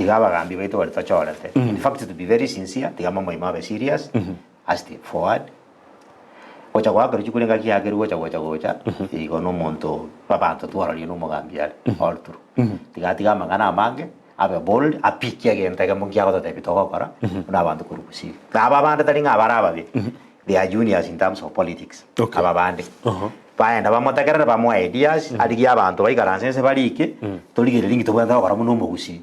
Tiga abagambi baito baria tochorete. In fact to be very sincere, tiga momoima abe serious, a step forward, gocha goakerwa chikura engaki yakerwa gocha gocha gocha, igo na omonto abanto twararie na omogambi are all through. Tiga atige amang'ana amange, abe bold, apikie egento ekemo nki agototebia togokora, buna abanto korwa gusii. Na aba abande tari ng'a abare ababe, they are juniors in terms of politics, Okay. aba bande. Baenda bamotegerere bamoe ideas, arigie abanto baikaranse inse barike, torigererie inki tobwenerete gokora buna omogusii,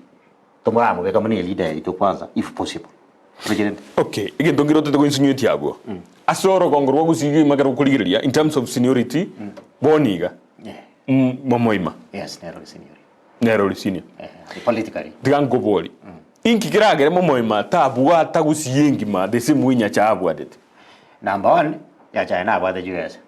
tomoramobeka buna eleader yaito kwanza if possible. President. Okay, egento nkere otete goinsinuate abwo, ase orogongo rwa gusii kegima ekero okorigereria in terms of seniority, bono iga, momoima. Yes, nero ore senior. Nere ore senior. Eh, politically. Tiga nkoborie, inki keragere momoima tabwata gusii engima the same way Nyachae abwatete? Number one, Nyachae nabwate chibesa.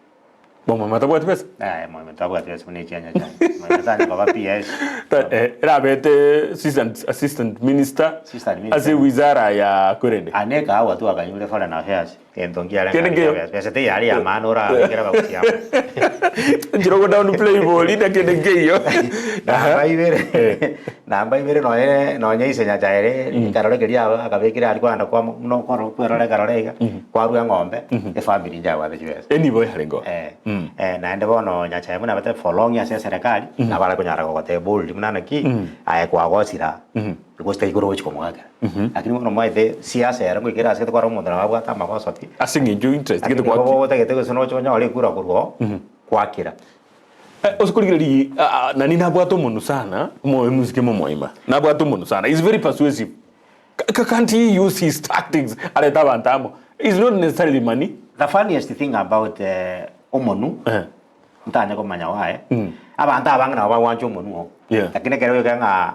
Momoima tabwati besa? Eh, momoima tabwati besa buna echia Nyachae. Momoima tanya koba PS. Ta- eh, erabete assistant, assistant minister Assistant minister. ase wizara ya korende. Ane ekahawa tu akanyure foreign affairs. Gento nkiarenge Kende aria nkeiyo. besa. Besa teyari ya maana orabekere abagusi amo. Nchire ogo downplay bori na kende nkeiyo. Namba ibere, namba ibere nonye nonye ise Nyachae ekarore keria aba akabekire aria kwagenda kwa buna okoro kwerora ekarore iga, kwarwa eng'ombe, efamiri inche abwate chibesa. Enibo yarenge oo. Eh, eh, naende bono Nyachae buna abete for long ase eserekari, nabo are konyara gogotebia boldly buna naki, aye kwagosire aa, because tari korochi komogakera. Lakini bono omanyete siasa ere ngoika ere ase gete kwarora omonto nabo abwate amagoso pi, Ase eng'encho interest gete lakini nigo gwaki. otagete gose noche onyore ekura korwa oo, kwakira. Eh, ase korigereria ah, ah, nani nabwate omonu sana, omo omoiseke momoima, nabwate omonu sana, he's very persuasive. Ka- ka- Can't he use his tactics arete abanto amo? It's not necessarily money. The funniest thing about eh, omonu, Eh. ntanye komanya why, abanto abange nabo bagwancha omonu oo. Yeah. Lakini ekero goika ng'a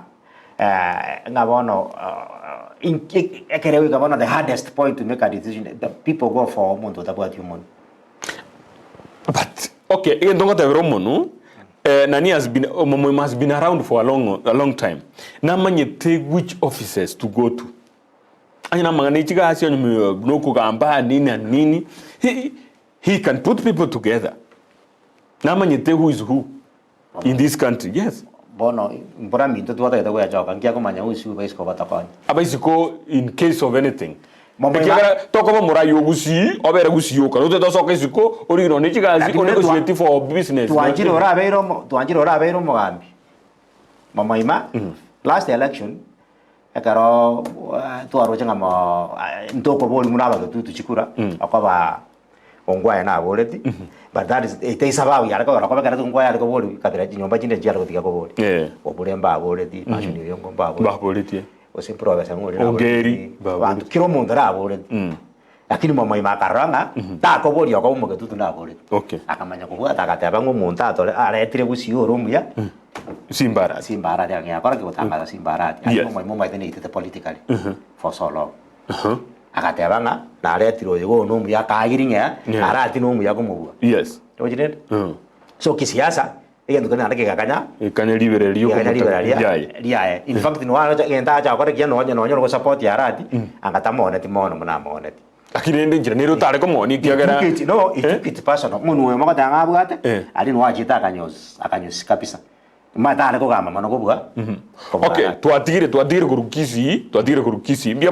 eh, ng'a bono ah, inki ekero goika bono the hardest point to make a decision, the people go for omonto otabwati omonu. But okay, egento ngotebera omonu, eh, nani has been, omomoima has been around for a long, a long time. Namanyete which offices to go to. Onye namang'ana echigasi onye nokogamba nini and nini, he, he can put people together. Namanyete who is who in this country, yes. Bono mbora minto twatagete goyachoka, nki akomanya who is who baisiko batakonya. Abaisiko in case of anything. Momoima- Ekiagera tokoba omorai o gusii, obere gusii oka, note tosoka isiko, origere nonye chigasi, Lakini o negotiate twa- for business. Twanchire orabeire omo- twanchire orabeire omogambi momoima last election ekero twaroche ng'a mo ntokoboria buna abagetutu chikura okoba Ongwae naboreti, but that is tei sababu yare kogera koba ekero Ongwae are koboria kabira chinyomba chinde nchiare gotiga koboria. Eh. Obure mbaboreti, Passion Oyongo mbaboreti, Mbaboretie. gose Professor ng'o oria Ongeri, naboreti, mbaboreti. abanto kera omonto naboreti. Lakini momoima akarora ng'a takoboria okoba omogetutu naboreti. Okay. Akamanya kobwata agateba ng'a omonto atore aretire gusii ore omuya, Simbarati. Simbarati akang'ea kora ki gotangaza Simbarati. Aye Yes. omoima omaete neitete politically for so long. Agateba ng'a naretire oyo iga one omuya akaagiri ng'a Yeah. arati nomuya komobua. Yes. Roche rende? Mm. So kisiasa, egento keria naende kegakanya Gekanya riberera gekanya riberera ria riaye. riaye. In fact noaroche egento acha gokora ekiya nonye nonye ore gosupport arati, anga tamooneti mono buna amooneti. Lakini rende enchera nere otare komoonia He ekiagera took it, no, he Eh? took it personal. Omonwe oyomo ogoteba ng'a abwate, Eh. aria nigo achiete akanyos akanyusi kabisa. Omanyete tare kogamba mono kobua kobua Okay, Arati. twatigire twatigire korwa Kisii, twatigire korwa Kisii. Mbuya.